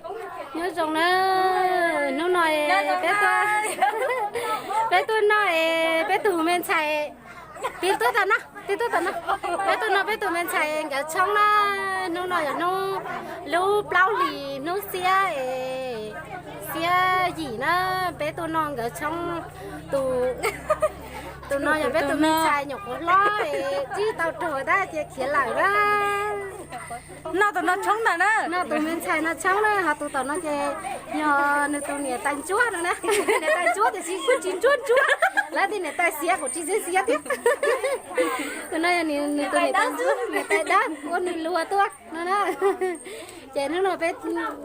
Nyob zoo na, hnub no peb tuaj, peb tuaj noj es peb tus me ntxhais, tig tuaj tom no, tig tuaj tom no, peb tuaj noj peb tus me ntxhais nkawd tshoob na. Hnub no yog hnub lub plaub hlis hnub xiab es xiab yim na, peb tuaj noj nkawd tshoob. Tus, tus no yog peb tus me ntxhais nyuam qhuav hlob es tsis tau rog tab cia khiav lawm na. Noj tus no tshoob ntag na. Noj tus me ntxhais no tshoob na, ho tus tom no ces yog nws tus niam tais ntsuab no na. Niam tais ntsuab tiam sis kuj tsis ntsuab ntsuab, lawv tias niam tais xiav kuj tsis xiav xiav thiab. Tus no yog nws tus niam tais ntsuab, niam tais dawb ua nws luag tuaj no na. Ces hnub no peb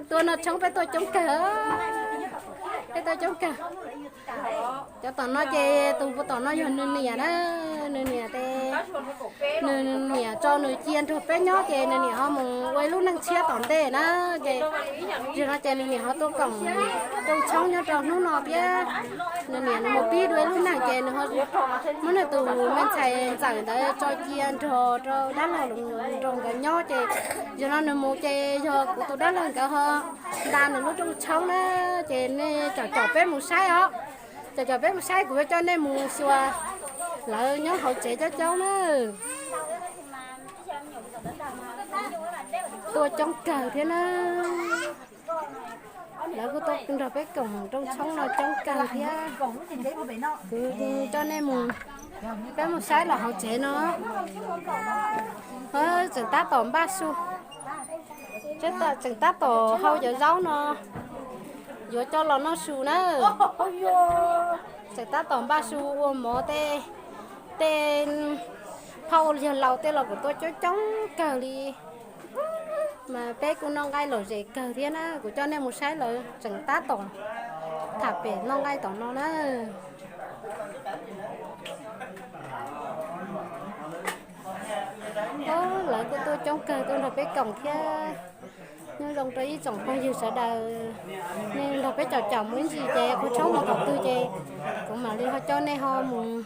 tuaj noj tshoob peb tuaj coob kawg, peb tuaj coob kawg. Cov tom no ces tus puag tom no yog nws niam na, nws niam tes, nws niam tso nws cia nrog peb nyob ces nws niam ho mus ua ib lub neej tshiab tom ntej na. Ces yog no ces nws niam ho tuaj koom rooj tshoob nyob rau hnub no thiab. Nws niam nws mus pib dua ib lub neej ces nws ho muab nws tus me ntxhais ntxawm ntawd tso cia nrog rau dab laug nrog nkawd nyob ces yog no nws mus ces yog kuv tus dab laug nkawd ho nta nws lub rooj tshoob na. Ces nej caum caum peb mus saib os, caum caum peb mus saib, kuv yuav coj nej mus xyuas lawv nyob hauv tsev coob coob na. Tuaj coob kawg thiab na. Lawv kuj tuaj nrog peb koom rooj tshoob no coob kawg thiab. Kuv coj nej mus, peb mus saib los hauv tsev no. Tseem tab tom npaj su, tseem tab tom hau cov zaub no yuav coj los noj su na. Tseem tab tom npaj su ua mov tej, tej phauj yawg laus tej los kuj tuaj coob coob kawg li. Mas peb kuj noj nqaij lom zem kawg thiab na. Kuv coj nej mus saib lawv tseem tab tom tham pem noj nqaij tom no na. Lawv kuj tuaj coob kawg tuaj nrog peb koom thiab. Nyob zoo rau ib tsoom phooj ywg sawv daws, nej nrog peb caum caum mus ib ntsis ces kuv tshoob mus thaum twg ces kuv mam li ho coj nej ho mus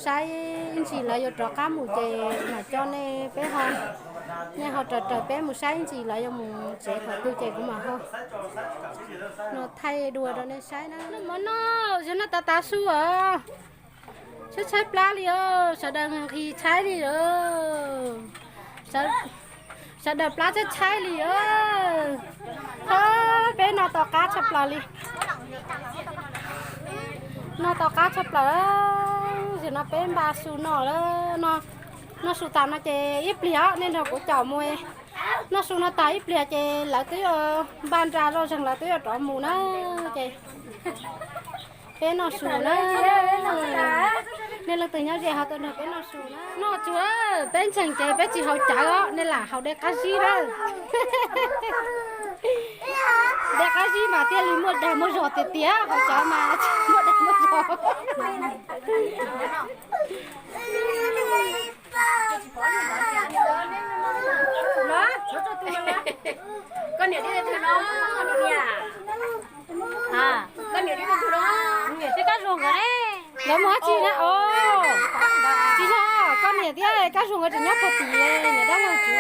saib ib ntsis lawv yuav rov qab mus ces mam coj nej peb ho, nej ho raws raws peb mus saib ib ntsis lawv yuav mus tsev thaum twg ces kuv mam ho no thaij dua rau nej saib na. Noj mov noj, yog noj tav tav su os. Tshaib tshaib plab li os, sawv daws nqhis tshaib li os. Sawv daws plab tshaib tshaib li os. Peb noj tau qab tshaj plaws li. Noj tau qab tshaj plaws, tam sim no peb npaj su noj lawm. Noj su tas no ces ib pliag os, nej nrog kuv caum mus. Noj su no tas ib pliag ces lawv twb yuav npaj nra zoj zeeg, lawv twb yuav rov mus na. Ces peb noj su na. Nej leej twg nyob ze ho tuaj nrog peb noj su na. Noj tsuag, peb ntseeg ces peb tsis haus cawv os, nej lam haus dej qab zib na. Dej qab zib mas thiaj li muaj dag muaj zog tiag tiag, haus cawv mas tsis muaj dag muaj zog. Koj niam thiab leej twg no, koj niam thiab leej twg no, niam thiab Kab Zuag nkawd ne. Nkawd mus dab tsi na? Tsis yog, koj niam thiab Kab Zuag nkawd tseem nyob puag tim niam dab laug tsev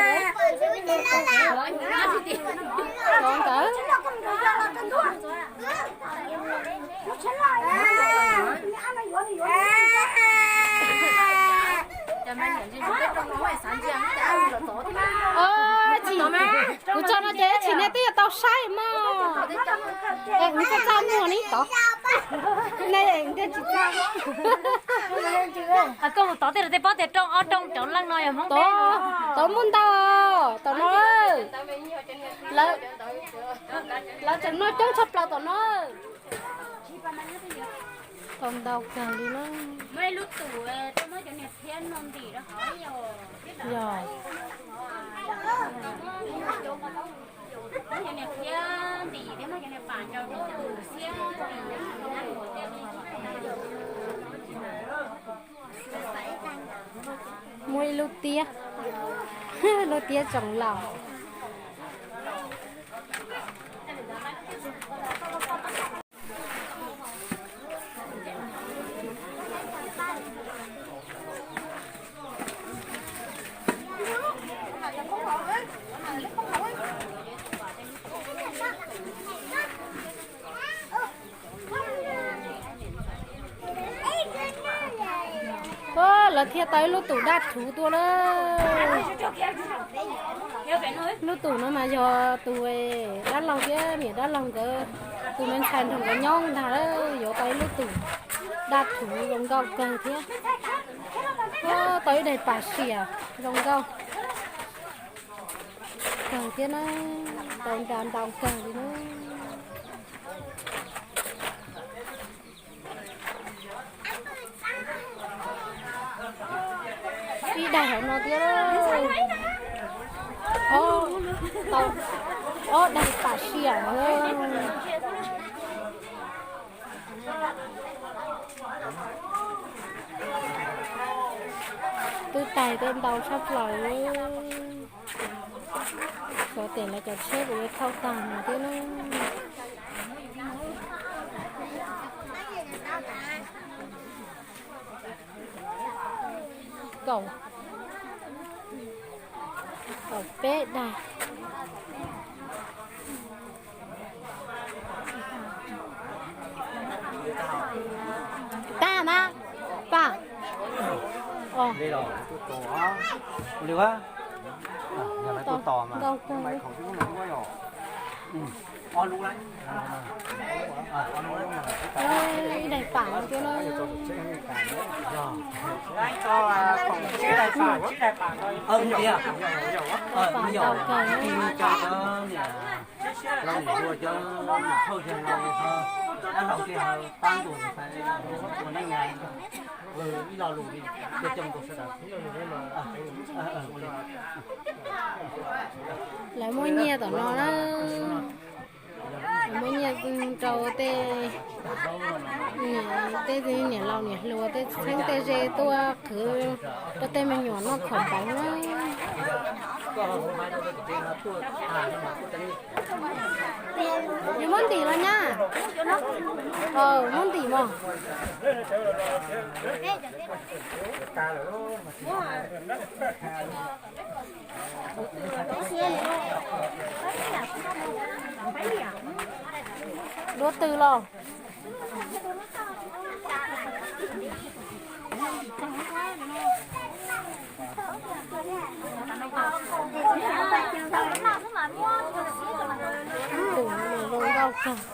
nkawd. Tsis, kuv tso no ces ib chim nej twb yuav tau saib mog. Es kuv txaj txaj muag li tod. Nej tsis txaj. Koj mus tod tej, tej pob tias rooj ob rooj cov leej no yog Hmoob tod. Tod muaj ntau, tom no. Lawv tseem noj coob tshaj plaws tom no. Tau ntau kawg li na. Yog. Muaj ib lub tiab, lub tiab tsoom laus. Thiaj tau ib lub tus dab rhuv tuaj na. Lub tus no mas yog tus dab laug thiab niam dab laug nkawd, tus me ntxhais nrog nkawd nyob ntag, yuav tau ib lub tus dab rhuv zoo nkauj kawg thiab. Tau ib daim pam xiam zoo nkauj kawg thiab na, tau nra ntau kawg li na. Ib daim hauv no thiab. Ob, tau ob daim pam xiam. Twb taig tej ntau tshaj plaws. Xyov tias lawv cov tsheb puas yuav thauj tag no thiab na. Kaum, kaum peb daim. Tag na, pam. Ntau kawg. Ib daim pam no thiab na. Pam ntau kawg. Lawv muab nyiaj tom no na. Lawv muab nyiaj rau tej, tej niam laus niam hluas tej txheeb tej ze tuaj qhwv rau tej me nyuam noj khaum npaum na. Yus muab ntim los nyab? Muab ntim mog. Duab twg los? Tus no zoo nkauj kawg.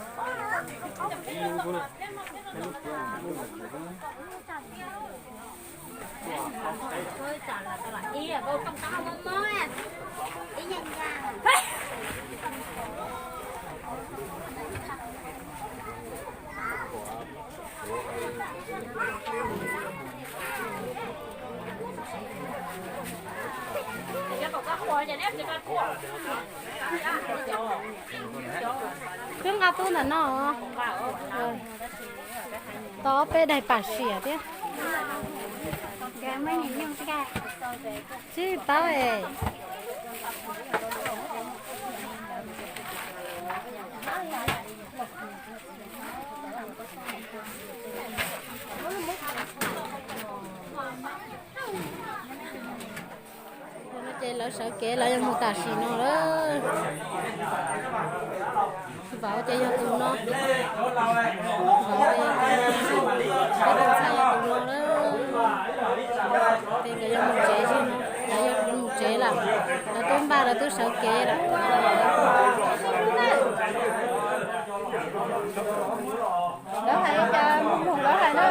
Twb nqa tub ntawm no. Tau ob peb daim pam xiam thiab. Tsis paub es. Ces lawv sawv kev lawv yuav mus tam sim no lawm. Vauv ces yog tus no. Vauv ces yog tus no. Peb tus ntxhais yog tus no lawm. Ces nkawd yuav mus tsev, nkawd yuav mus tsev lawm. Lawv twb npaj lawv twb sawv kev lawm. Lawv hais cas mus lawv hais na.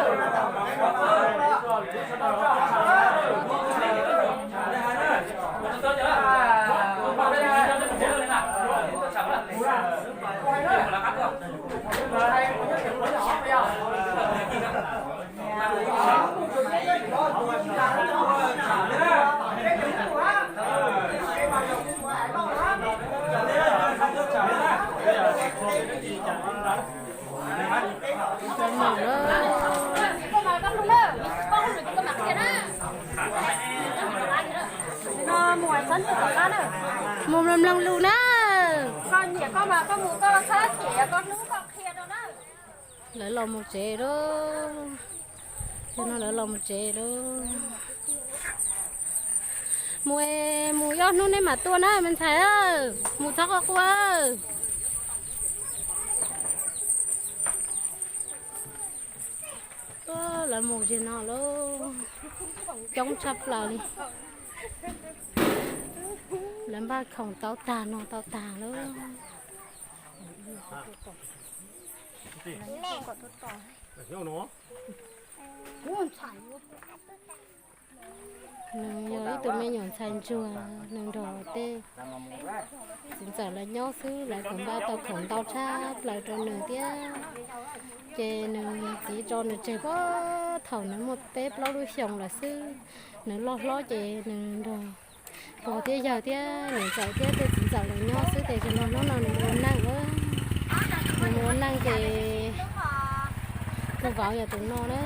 Mus mloog mloog lus na. Lawv los mus tsev lawm. Cov no lawv los mus tsev lawm. Mus, mus ib ob hnub nej mam tuaj na me ntxhais. Mus txhob quaj quaj. Lawv mus tsev no lawm. Coob tshaj plaws li. Lawv npaj khoom tau tag no tau tag lawm. Nws yog ib tug me nyuam ntxhais ntsuag, nws nrog tej txiv ntxawm lawv nyob xwb, lawv kuj npaj tau khoom ntau tshaj plaws rau nws thiab. Ces nws txiv tso nws tseg puag thaum nws muaj peb plaub lub xyoos lawm xwb. Nws loj hlob ces nws nrog pog thiab yawg thiab niam ntxawm thiab tej txiv ntxawm lawv nyob xwb, ces txog hnub no nws mus ua neej, nws mus ua neej ces tus vauv yog tus no na,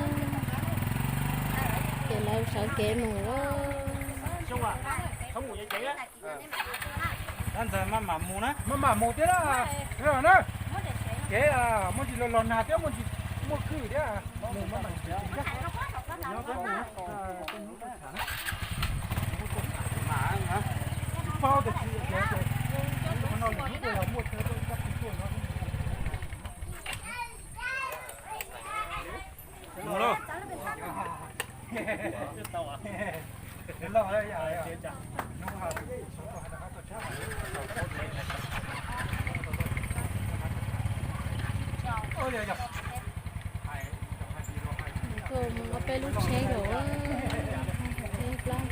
ces lawv sawv kev mus. Maj mam mus thiab na, kev muaj ntsis los los nag thiab muaj ntsis muaj kwj thiab, mus maj mam mus. Tsis paub tias tsis, no lwm hnub twg los muaj chaw tuaj ib kab tsis tuaj no. Mus lauj. Tuaj mus ob peb lub tsheb lawm, tsheb plaub.